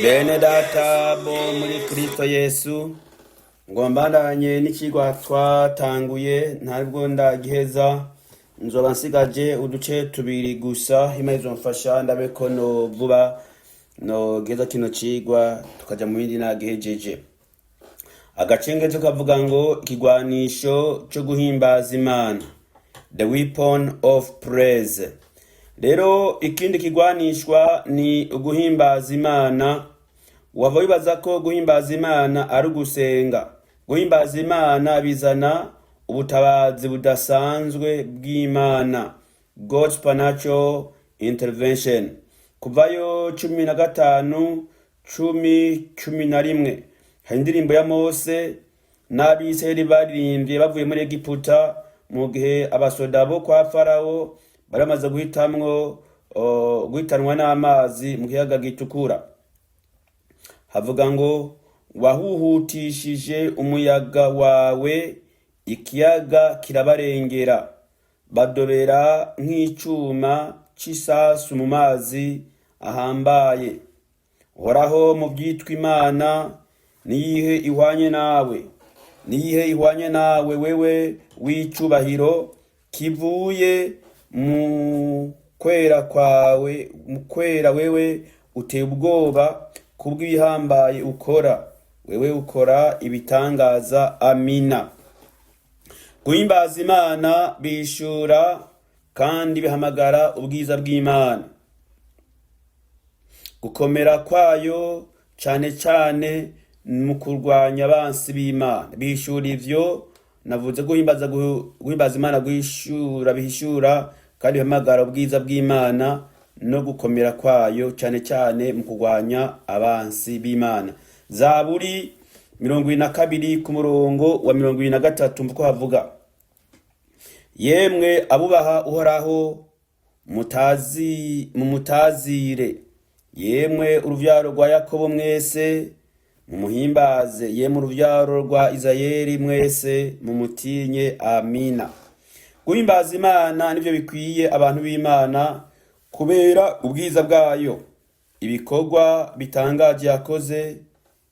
Bene data bo muri Kristo Yesu, ngo mbandanye n'ikigwa twatanguye, ntabwo ndagiheza, nzoba nsigaje uduce tubiri gusa. Imana izomfasha ndabe ko no vuba nogeza kino cigwa tukaja mu bindi nagihejeje. Agacengezo kavuga ngo ikigwanisho co guhimbaza Imana, the weapon of praise. Rero ikindi kigwanishwa ni uguhimbaza Imana. Wava wibaza ko guhimbaza Imana ari ugusenga. Guhimbaza Imana bizana ubutabazi budasanzwe bw'Imana, God's supernatural intervention. Kuvayo 15:10, 11, hari indirimbo ya Mose n'Abisirayeli baririmbye bavuye muri Egiputa, mu gihe abasoda bo kwa Farawo bari bamaze guhitamwo guhitanwa n'amazi mu kiyaga Gitukura. Havuga ngo: "Wahuhutishije umuyaga wawe, ikiyaga kirabarengera, badobera nk'icuma c'isasu mu mazi ahambaye. Uhoraho, mu vyitwa imana niyihe ihwanye nawe? Niyihe ihwanye nawe, wewe w'icubahiro kivuye mu kwera kwawe, mu kwera wewe uteye ubwoba kubw'ibihambaye ukora, wewe ukora ibitangaza." Amina. Guhimbaza Imana bishura kandi bihamagara ubwiza bw'Imana, gukomera kwayo, cane cane mu kurwanya abansi b'Imana. Bishura ivyo navuze. Guhimbaza Imana guhishura, bihishura kandi bihamagara ubwiza bw'Imana no gukomera kwayo, cane cane mu kurwanya abansi b'Imana. Zaburi 22 ku murongo wa 23, mvuko havuga: "Yemwe abubaha Uhoraho, mutazi mumutazire; yemwe uruvyaro rwa Yakobo mwese, mumuhimbaze; yemwe uruvyaro rwa Isirayeli mwese, mumutinye." Amina. Guhimbaza Imana nivyo bikwiye abantu b'Imana kubera ubwiza bwayo, ibikorwa bitangaje yakoze,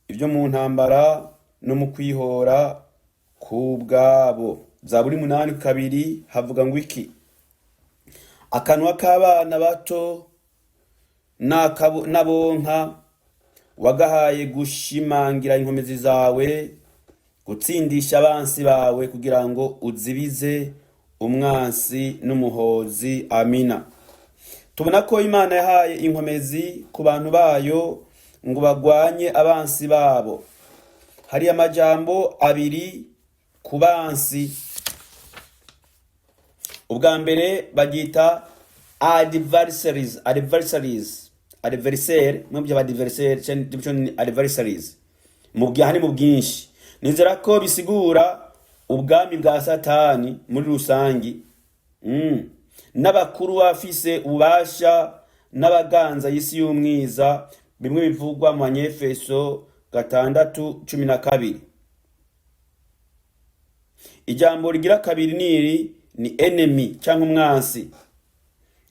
ibyo mu ntambara no mu kwihora ku bwabo. Zaburi 8:2 havuga ngo iki? "Akanwa k'abana bato n'abonka wagahaye gushimangira inkomezi zawe, gutsindisha abansi bawe, kugira ngo uzibize umwansi n'umuhozi." Amina. Tubona ko Imana yahaye inkomezi ku bantu bayo ngo bagwanye abansi babo. Hari amajambo abiri ku bansi. Ubwa mbere bagita adversaries, adversaries, adversaire, mwe bya adversaire cyo ni adversaries mu bwa mu bwinshi. Nizera ko bisigura ubwami bwa Satani muri rusangi, n'abakuru bafise ububasha n'abaganza y'isi y'umwiza, bimwe bivugwa mu Banyefeso 6:12. Ijambo rigira kabiri niri ni enemy cyangwa umwansi.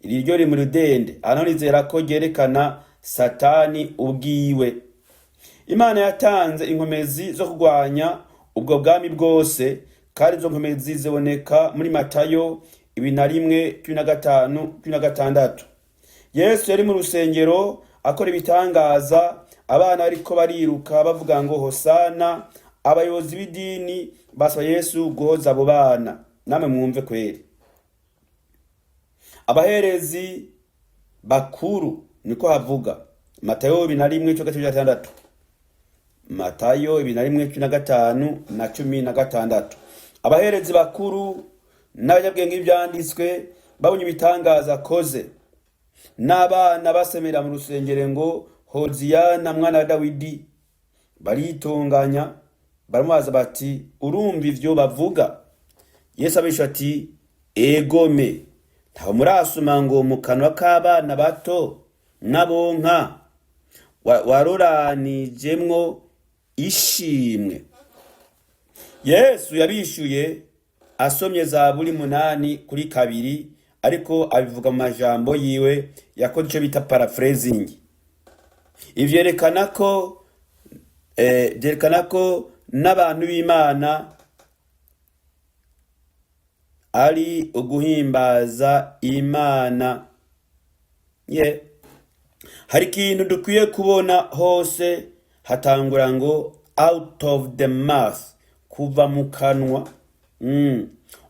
Iri ryo riri mu rudende. Hano nizera ko ryerekana Satani ubwiwe. Imana yatanze inkomezi zo kurwanya ubwo bwami bwose, kandi izo nkomezi ziboneka muri Matayo 21:15, 16. Yesu yari mu rusengero akora ibitangaza, abana bariko bariruka bavuga ngo "Hosana". Abayobozi b'idini basaba Yesu guhoza abo bana. Namwe mwumve kweri, abaherezi bakuru, niko havuga Matayo 21:16. Matayo 21:15 na 16: "Abaherezi bakuru n'abanyabwenge b'ivyanditswe babonye ibitangaza akoze, n'abana basemera mu rusengero ngo 'Hoziyana mwana wa Dawidi,' baritunganya, baramubaza bati: 'Urumva ivyo bavuga?' Yesu abisha ati: 'Egome, ntawe murasoma ngo mu kanwa k'abana bato n'abonka waroranijemwo ishimwe?'" Yesu yabishuye asomye Zaburi 8:2, ariko abivuga mu majambo yiwe, yakoze ico bita paraphrasing. Ivyerekana ko byerekana ko n'abantu b'Imana ari uguhimbaza Imana. Ye, hari ikintu dukwiye kubona hose hatangura ngo "out of the mouth", kuva mu kanwa.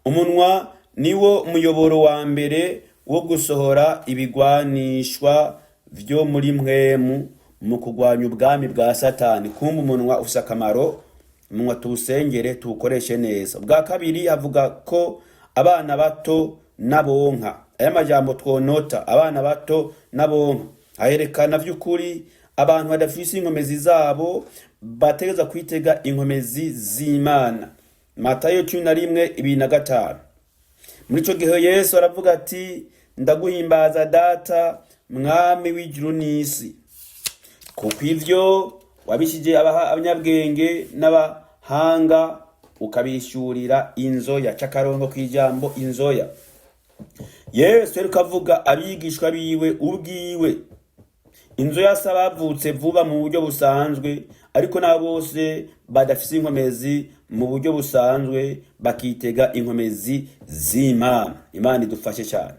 Umunwa niwo muyoboro wa mbere wo gusohora ibigwanishwa vyo muri mpwemu mu kurwanya ubwami bwa Satani. Kumva umunwa ufise akamaro, umunwa tuwusengere, tuwukoreshe neza. Ubwa kabiri, havuga ko abana bato n'abonka. Aya majambo twonota, abana bato n'abonka, aherekana vy'ukuri abantu badafise inkomezi zabo bategereza kwitega inkomezi z'Imana. Matayo 11:25. Muri ico gihe Yesu aravuga ati: "Ndaguhimbaza, Data, Mwami w'ijuru n'isi, kuko ivyo wabishije abanyabwenge n'abahanga ukabishurira inzoya." C'akarongo kw'ijambo inzoya. Yesu yariko avuga abigishwa biwe ubwiwe. Inzoya si abavutse vuba mu buryo busanzwe, ariko n'abo bose badafise inkomezi mu buryo busanzwe bakitega inkomezi z'Imana. Imana idufashe cyane.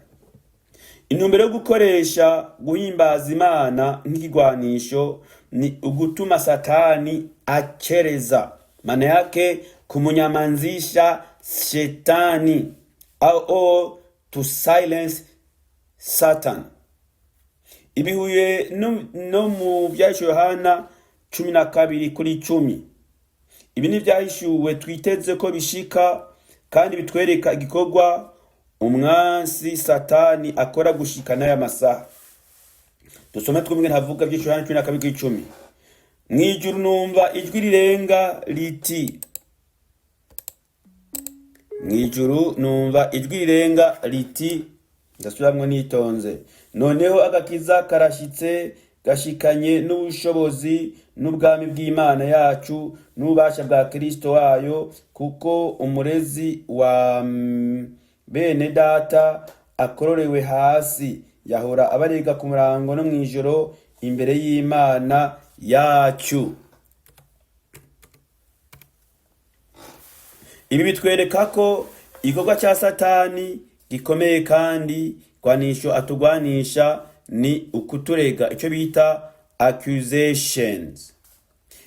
Intumbero yo gukoresha guhimbaza Imana nk'ikigwanisho ni ugutuma Satani akereza, maana yake kumunyamanzisha shetani au to silence Satan. Ibihuye no mu Byahishuwe Yohana 12:10. Ibi ni ibyahishuwe twiteze ko bishika kandi bitwereka igikorwa umwansi Satani akora gushika n'aya masaha. Dusome twumwe ntavuga by'Yohana 12:10. Mw'ijuru numva ijwi rirenga riti, mw'ijuru numva ijwi rirenga riti, ndasubiramwo nitonze: "Noneho agakiza karashitse, gashikanye n'ubushobozi n'ubwami bw'Imana yacu n'ububasha bwa Kristo wayo, kuko umurezi wa bene data akororewe hasi, yahora abarega ku murango no mw'ijoro imbere y'Imana yacu." Ibi bitwereka ko igikorwa cya Satani gikomeye, kandi gwanisho atugwanisha ni ukuturega, icyo bita accusations.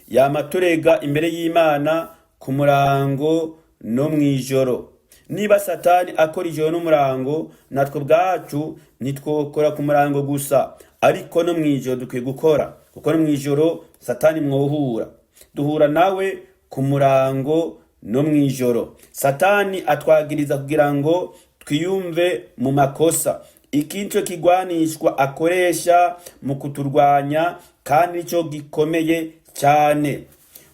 Yama turega imbere y'Imana ku murango no mw'ijoro. Niba Satani akora ijoro n'umurango, natwe ubwacu ntitwokora ku murango gusa, ariko no mw'ijoro dukwiye gukora, kuko no mw'ijoro Satani mwohura. Duhura nawe ku murango no mw'ijoro. Satani atwagiriza kugira ngo twiyumve mu makosa. Iki nico kigwanishwa akoresha mu kuturwanya, kandi nico gikomeye cyane.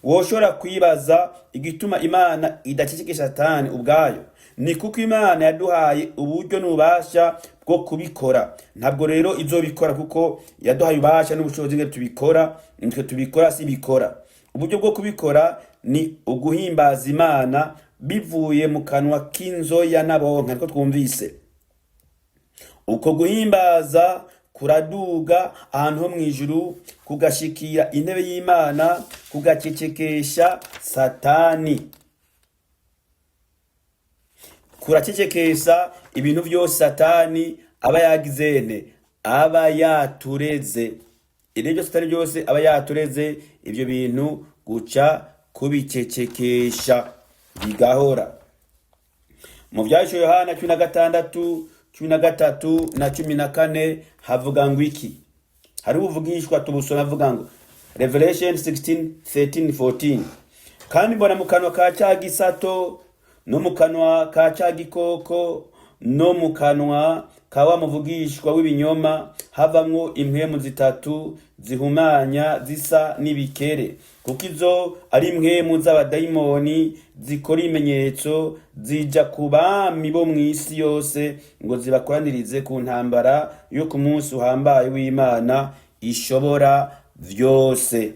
Woshobora kwibaza igituma Imana idacecekesha Satani ubwayo. Ni kuko Imana yaduhaye uburyo n'ububasha bwo kubikora. Ntabwo rero izobikora, kuko yaduhaye ububasha n'ubushobozi ngo tubikora. Nitwe tubikora, si bikora. Uburyo bwo kubikora ni uguhimbaza Imana bivuye mu kanwa k'inzoya n'abonka, niko twumvise. Uko guhimbaza kuraduga ahantu ho mu ijuru, kugashikira intebe y'Imana, kugacecekesha Satani, kuracecekesha ibintu byose Satani aba yagizene, aba yatureze. Ibyo byose Satani byose aba yatureze, ibyo bintu guca kubicecekesha bigahora. Mu Byahishuwe Yohana 16, 13 na 14 havuga ngo iki? Hariho ubuvugishwa, tubusoma, avuga ngo Revelation 16, 13, 14: "Kandi mbona mu kanwa ka cya gisato, no mu kanwa ka cya gikoko, no mu kanwa ka wa muvugishwa w'ibinyoma havamwo impwemu zitatu zihumanya zisa n'ibikere, kuko izo ari impwemu z'abadayimoni zikora ibimenyetso, zija ku bami bo mw'isi yose ngo zibakoranirize ku ntambara yo ku munsi uhambaye w'Imana ishobora vyose."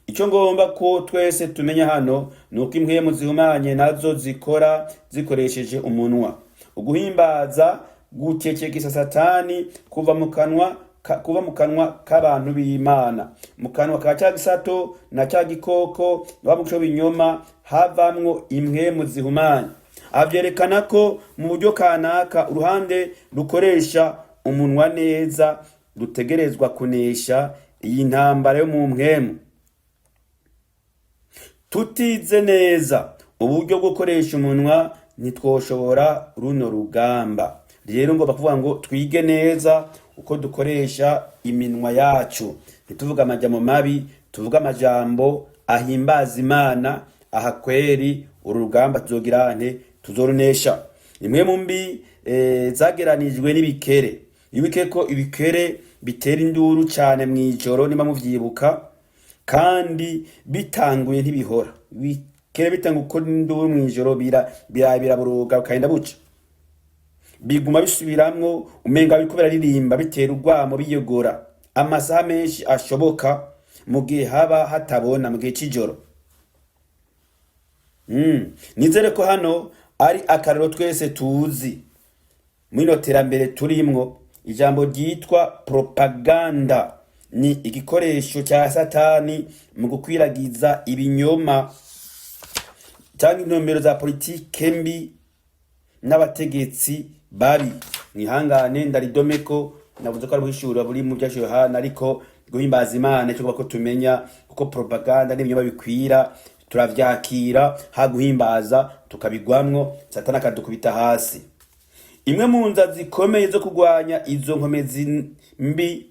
Icyo ngomba ko twese tumenya hano ni uko impwemu zihumanye nazo zikora zikoresheje umunwa. Uguhimbaza gucecekesha Satani kuva mu kanwa. kuva mu kanwa k'abantu b'Imana, mu kanwa ka cya gisato na cya gikoko bamuco binyoma havamwo impwemu zihumanya. Avyerekana ko mu buryo kanaka uruhande rukoresha umunwa neza rutegerezwa kunesha iyi ntambara yo mu mpwemu. Tutize neza uburyo bwo gukoresha umunwa, ntitwoshobora runo rugamba. Rero ngomba kuvuga ngo twige neza uko dukoresha iminwa yacu, ntituvuge amajambo mabi, tuvuge amajambo ahimbaza Imana. Aha kweri uru rugamba tuzogira nte? Tuzorunesha. Imwe mu mbi zageranijwe n'ibikere. Ibike ko ibikere bitera induru cyane mw'ijoro, niba muvyibuka, kandi bitanguye ntibihora. Ibikere bitanga gukora induru mw'ijoro, biraburuga bukagenda buca, biguma bisubiramwo, umenga biriko biraririmba, bitera urwamo, biyogora amasaha menshi ashoboka mu gihe haba hatabona mu gihe c'ijoro. Nizere ko hano ari akarero twese tuzi muri ino terambere turimwo. Ijambo ryitwa propaganda ni igikoresho cya Satani mu gukwiragiza ibinyoma cyangwa intumbero za politike mbi n'abategetsi babi. Mwihangane ndaridome ko navuze ko ari ubuhishura buri mu byacu Yohana, ariko guhimbaza Imana icyo ko tumenya kuko propaganda n'ibinyoma bikwira turavyakira, ha guhimbaza tukabigwamwo, Satani akadukubita hasi. Imwe mu nza zikomeye zo kurwanya izo nkomezi mbi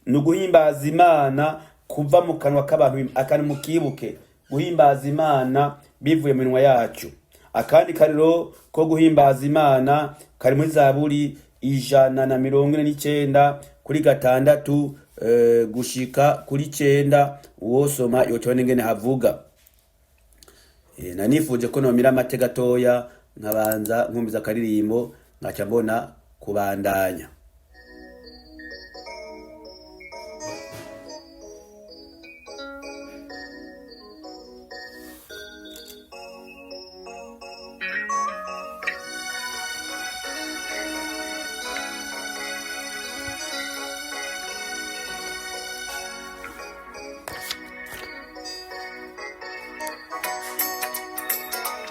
ni uguhimbaza Imana kuva mu kanwa k'abantu. Akantu mukibuke, guhimbaza Imana bivuye mu minwa yacu. Akandi kariro ko guhimbaza Imana kari muri Zaburi 149 kuri 6 gushika kuri 9. Uwosoma yotubona ingene havuga. Nanifuje ko nomira amate gatoya, nkabanza nkumviza akaririmbo, nkaca mbona kubandanya.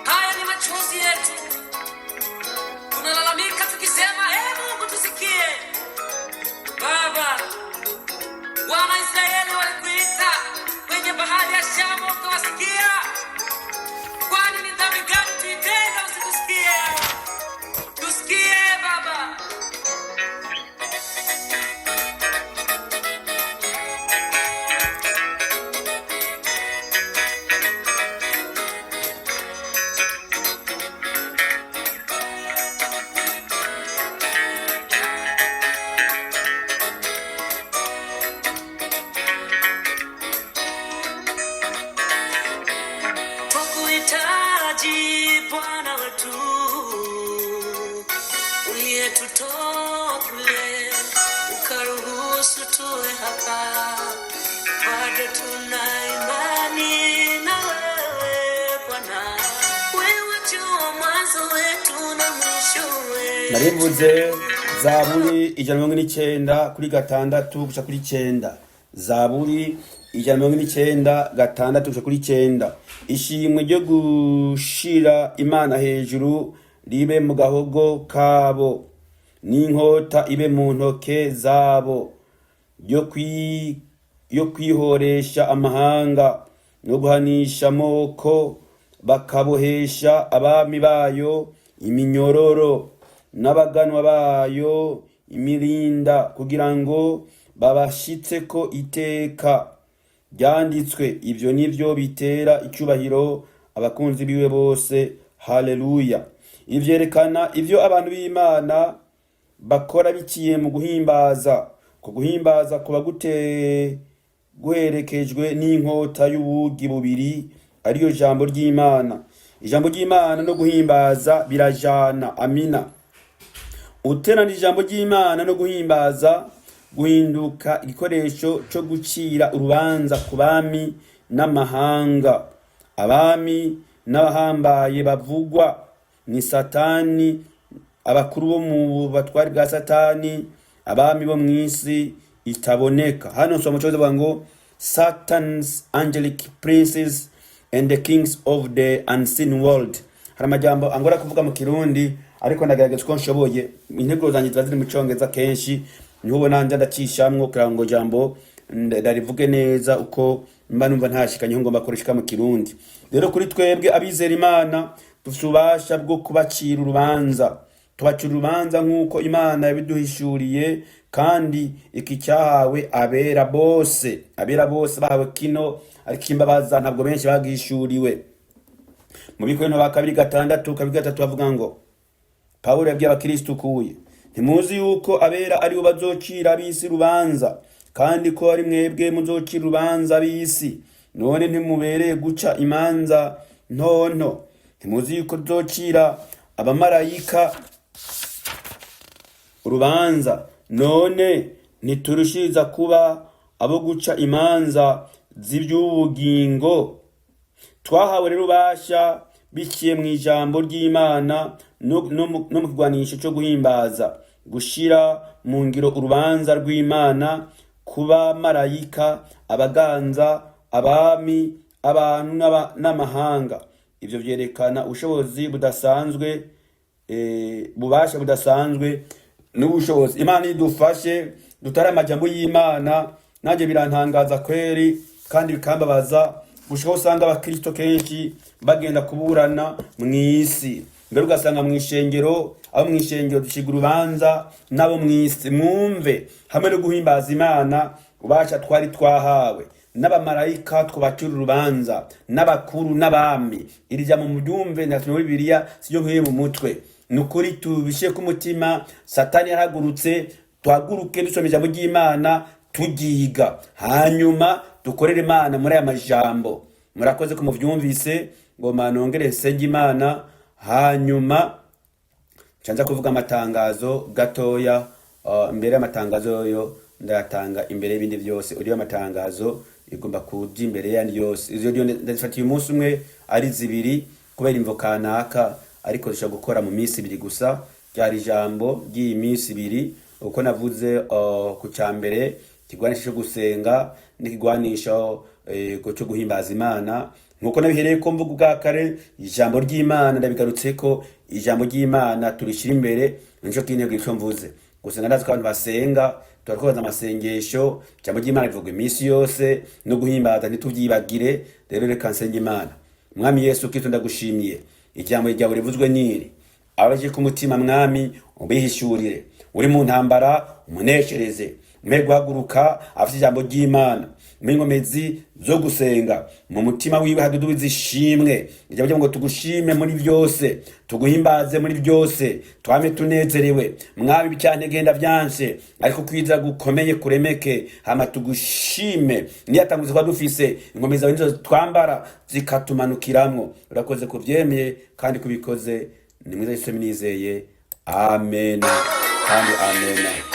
Haya ni machozi yetu, tunalalamika tukisema, ee Mungu tusikie. Baba, wana Israeli walikuita kwenye bahari ya Shamu ukawasikia. Kwani ni dhambi gani tuitenda usitusikie? Tusikie Baba. Twakuhitaji Bwana wetu, uliyetutoa kule, ukaruhusu tuwe hapa, bado tuna imani na wewe Bwana, wewe jua mwanzo wetu na mwisho wetu. Narivuze Zaburi 149 kuri 6 guca kuri 9. Zaburi 149 6 guca kuri 9. Ishimwe ryo gushira Imana hejuru ribe mu gahogo kabo, n'inkota ibe mu ntoke zabo, yo kwihoresha amahanga no guhanisha amoko, bakabohesha abami bayo iminyororo n'abaganwa bayo imirinda, kugira ngo babashitseko iteka ryanditswe. Ivyo nivyo bitera icyubahiro abakunzi biwe bose. Haleluya! Ivyerekana ivyo abantu b'Imana bakora biciye mu guhimbaza. Ku guhimbaza kuba guherekejwe n'inkota y'ubugi bubiri, ariyo jambo ry'Imana. Ijambo ry'Imana no guhimbaza birajana. Amina. Uterana ijambo ry'Imana no guhimbaza guhinduka igikoresho cyo gucira urubanza ku bami n'amahanga. Abami n'abahambaye bavugwa ni Satani, abakuru bo mu batwari bwa Satani, abami bo mu isi. itaboneka. Hano nsoma mu cyongereza, bavuga ngo "Satan's angelic princes and the kings of the unseen world". Hari amajambo angora kuvuga mu Kirundi, ariko ndagerageza uko nshoboye. Intego zanjye ziba ziri mu Cyongereza kenshi, niho ubona nja ndacishamwo kugira ngo jambo ndarivuge neza uko mba numva ntashikanye ngomba kurishika mu Kirundi. Rero kuri twebwe abizera Imana, dufite ububasha bwo kubacira urubanza. Tubacira urubanza nk'uko Imana yabiduhishuriye, kandi iki cyahawe abera bose. Abera bose bahawe kino, ariko imbabaza ntabwo benshi bagishuriwe. Mu Bikorinto ba kabiri 6:2-3 bavuga ngo, Pawulo yabwiye abakristu kuye: "Ntimuzi yuko abera ari bo bazocira ab'isi urubanza, kandi ko ari mwebwe muzocira urubanza ab'isi? None ntimubereye guca imanza ntonto? Ntimuzi yuko tuzocira abamarayika urubanza? None ntiturushiriza kuba abo guca imanza z'iby'ubugingo?" Twahawe rero ububasha biciye mu ijambo ry'Imana no mu kigwanisho cyo guhimbaza, gushira mu ngiro urubanza rw'Imana kuba marayika, abaganza, abami, abantu n'amahanga. Ivyo vyerekana ubushobozi budasanzwe, bubasha budasanzwe n'ubushobozi. Imana idufashe dutare amajambo y'Imana. Nanjye birantangaza kweri kandi bikambabaza gushika aho usanga abakristo kenshi bagenda kuburana mw'isi, mbere ugasanga mw'ishengero, abo mw'ishengero duciga urubanza n'abo mw'isi. Mwumve, hamwe no guhimbaza Imana, ubasha twari twahawe n'abamarayika twubacira urubanza, n'abakuru n'abami. Iri jambo muryumve, ndasoma muri Bibiliya, siryo nkwiye mu mutwe. Ni ukuri, tubishyire ku mutima. Satani yarahagurutse. Tuhaguruke dusoma ijambo ry'Imana, turyiga, hanyuma dukorere Imana muri aya majambo. Murakoze ko muvyumvise. Ngoma nongere nsenge Imana, hanyuma ncanza kuvuga amatangazo gatoya. Mbere y'amatangazo yo ndayatanga imbere y'ibindi byose. Uriyo amatangazo igomba kuja imbere yandi yose. Izo ryo ndazifatiye umunsi umwe ari zibiri kubera imvo kanaka, ariko zishobora gukora mu minsi 2 gusa. Ryari ijambo ry'iyi minsi 2 uko navuze ku ca mbere, ikigwanisho cyo gusenga n'ikigwanisho cyo guhimbaza Imana. Nkuko nabihereye ko mvuga ubwa kare, ijambo ry'Imana ndabigarutseko. Ijambo ry'Imana turishira imbere, nico kintego ico mvuze. Gusenga, ndazi ko abantu basenga, turakoza amasengesho. Ijambo ry'Imana rivugwa iminsi yose, no guhimbaza ntituvyibagire. Rero reka nsenge Imana. Mwami Yesu Kristo, ndagushimiye ijambo ryawe rivuzwe niri abaje ku mutima. Mwami, ubihishurire. Uri mu ntambara umuneshereze, umpe guhaguruka afite ijambo ry'Imana n'inkomezi zo gusenga mu mutima wiwe. Hadudubiza ishimwe ijambo ryawe ngo tugushime muri byose, tuguhimbaze muri byose, twame tunezerewe. Mwami, ibicantege vyanse, ariko kwiza gukomeye kuremeke, hama tugushime. Niyatanguze kuba dufise inkomezi zawe, nizo twambara zikatumanukiramwo. Urakoze kuvyemeye kandi kubikoze. Ni mwiza Yesu nizeye. Amena kandi amena.